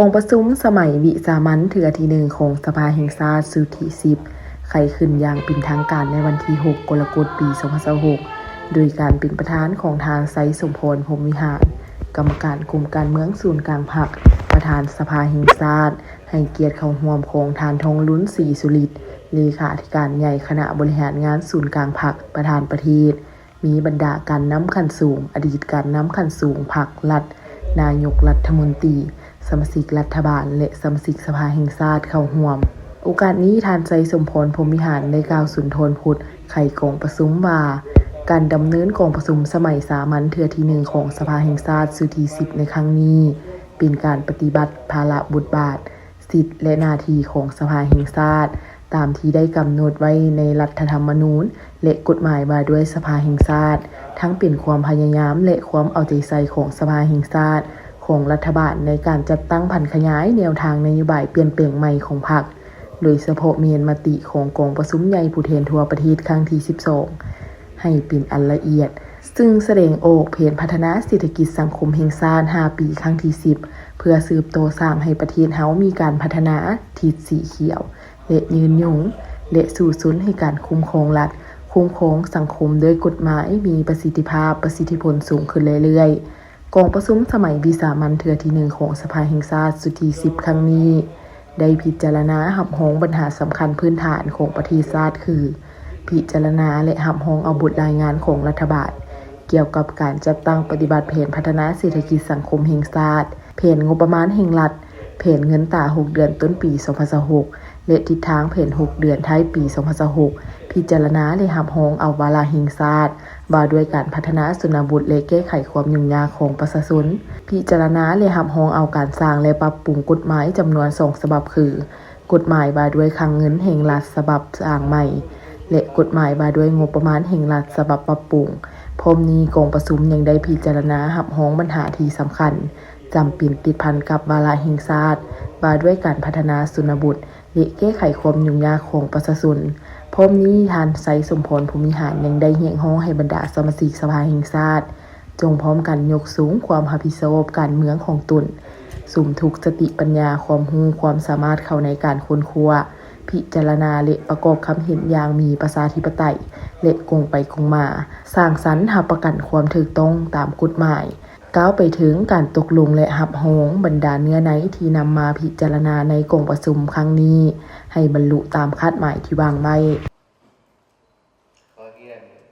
ກອງປະຊຸມສະໄໝວິສາມັນເທື່ອທີໜຶ່ງຂອງສະພາແຫ່ງຊາດຊຸດທີສິບ ໄຂຂຶ້ນຢ່າງເປັນທາງການໃນວັນທີຫົກ ກໍລະກົດ ປີສອງພັນຊາວຫົກ ໂດຍການເປັນປະທານຂອງທ່ານ ໄຊສົມພອນ ພົມວິຫານ ກຳມະການກົມການເມືອງສູນກາງພັກ, ປະທານສະພາແຫ່ງຊາດ, ໃຫ້ກຽດເຂົ້າຮ່ວມຂອງທ່ານ ທອງລຸນ ສີສຸລິດ ເລຂາທິການໃຫຍ່ຄະນະບໍລິຫານງານສູນກາງພັກ, ປະທານປະເທດ, ມີບັນດາການນຳຂັ້ນສູງ, ອະດີດການນຳຂັ້ນສູງພັກລັດ, ນາຍົກລັດຖະມົນຕີ, ສະມາຊິກລັດຖະບານ ແລະ ສະມາຊິກສະພາແຫ່ງຊາດເຂົ້າຮ່ວມ. ໂອກາດນີ້, ທ່ານ ໄຊສົມພອນ ພົມວິຫານ ໄດ້ກ່າວສຸນທອນພົດໄຂກອງປະຊຸມວ່າ, ການດຳເນີນກອງປະຊຸມສະໄໝສາມັນເທື່ອທີໜຶ່ງຂອງສະພາແຫ່ງຊາດຊຸດທີສິບໃນຄັ້ງນີ້ ເປັນການປະຕິບັດພາລະບົດບາດ, ສິດ ແລະ ໜ້າທີ່ຂອງສະພາແຫ່ງຊາດ ຕາມທີ່ໄດ້ກຳນົດໄວ້ໃນລັດຖະທຳມະນູນ ແລະ ກົດໝາຍວ່າດ້ວຍສະພາແຫ່ງຊາດ, ທັງເປັນຄວາມພະຍາຍາມ ແລະ ຄວາມເອົາໃຈໃສ່ຂອງສະພາແຫ່ງຊາດ ຂອງລັດຖະບານໃນການຈັດຕັ້ງຜັນຂະຫຍາຍແນວທາງນະໂຍບາຍປ່ຽນແປງໃໝ່ຂອງພັກ, ໂດຍສະເພາະແມ່ນມະຕິຂອງກອງປະຊຸມໃຫຍ່ຜູ້ແທນທົ່ວປະເທດຄັ້ງທີສິບສອງ ໃຫ້ເປັນອັນລະອຽດ, ຊຶ່ງສະແດງອອກແຜນພັດທະນາເສດຖະກິດສັງຄົມແຫ່ງຊາດຫ້າປີຄັ້ງທີສິບ ເພື່ອສືບຕໍ່ສ້າງໃຫ້ປະເທດເຮົາມີການພັດທະນາທິດສີຂຽວ ແລະ ຍືນຍົງ ແລະ ສູ້ຊົນໃຫ້ການຄຸ້ມຄອງລັດ, ຄຸ້ມຄອງສັງຄົມດ້ວຍກົດໝາຍມີປະສິດທິພາບ, ປະສິດທິຜົນສູງຂຶ້ນເລື້ອຍໆ. ກອງປະຊຸມສະໄໝວິສາມັນເທື່ອທີໜຶ່ງຂອງສະພາແຫ່ງຊາດຊຸດທີສິບຄັ້ງນີ້ ໄດ້ພິຈາລະນາຮັບຮອງບັນຫາສຳຄັນພື້ນຖານຂອງປະເທດຊາດຄື ພິຈາລະນາ ແລະ ຮັບຮອງເອົາບົດລາຍງານຂອງລັດຖະບານ ກ່ຽວກັບການຈັດຕັ້ງປະຕິບັດແຜນພັດທະນາເສດຖະກິດສັງຄົມແຫ່ງຊາດ, ແຜນງົບປະມານແຫ່ງລັດ, ແຜນເງິນຕາຫົກເດືອນຕົ້ນປີສອງພັນຊາວຫົກ ແລະ ທິດທາງແຜນຫົກເດືອນທ້າຍປີສອງພັນຊາວຫົກ, ພິຈາລະນາ ແລະ ຮັບຮອງເອົາວາລະແຫ່ງຊາດ ວ່າດ້ວຍການພັດທະນາຊົນນະບົດ ແລະ ແກ້ໄຂຄວາມຫຍຸ້ງຍາກຂອງປະຊາຊົນ, ພິຈາລະນາ ແລະ ຮັບຮອງເອົາການສ້າງ ແລະ ປັບປຸງກົດໝາຍຈຳນວນສອງສະບັບຄື ກົດໝາຍວ່າດ້ວຍຄັງເງິນແຫ່ງລັດສະບັບສ້າງໃໝ່ ແລະ ກົດໝາຍວ່າດ້ວຍງົບປະມານແຫ່ງລັດສະບັບປັບປຸງ. ພ້ອມນີ້, ກອງປະຊຸມຍັງໄດ້ພິຈາລະນາຮັບຮອງບັນຫາທີ່ສຳຄັນ ຈຳເປັນຕິດພັນກັບວາລະແຫ່ງຊາດ ວ່າດ້ວຍການພັດທະນາຊົນນະບົດ ແລະ ແກ້ໄຂຄວາມຫຍຸ້ງຍາກຂອງປະຊາຊົນ. ພ້ອມນີ້, ທ່ານ ໄຊສົມພອນ ພົມວິຫານ ຍັງໄດ້ຮຽກຮ້ອງໃຫ້ບັນດາສະມາຊິກສະພາແຫ່ງຊາດ ຈົ່ງພ້ອມກັນຍົກສູງຄວາມຮັບຜິດຊອບການເມືອງຂອງຕົນ, ສຸມທຸກສະຕິປັນຍາ, ຄວາມຮູ້, ຄວາມສາມາດເຂົ້າໃນການຄົ້ນຄວ້າ, ພິຈາລະນາ ແລະ ປະກອບຄຳເຫັນຢ່າງມີປະຊາທິປະໄຕ ແລະ ກົງໄປກົງມາ, ສ້າງສັນ, ຮັບປະກັນຄວາມຖືກຕ້ອງຕາມກົດໝາຍ, ກ້າວໄປເຖິງການຕົກລົງ ແລະ ຮັບຮອງບັນດາເນື້ອໃນທີ່ນຳມາພິຈາລະນາໃນກອງປະຊຸມຄັ້ງນີ້ ໃຫ້ບັນລຸຕາມຄາດໝາຍທີ່ວາງໄວ້.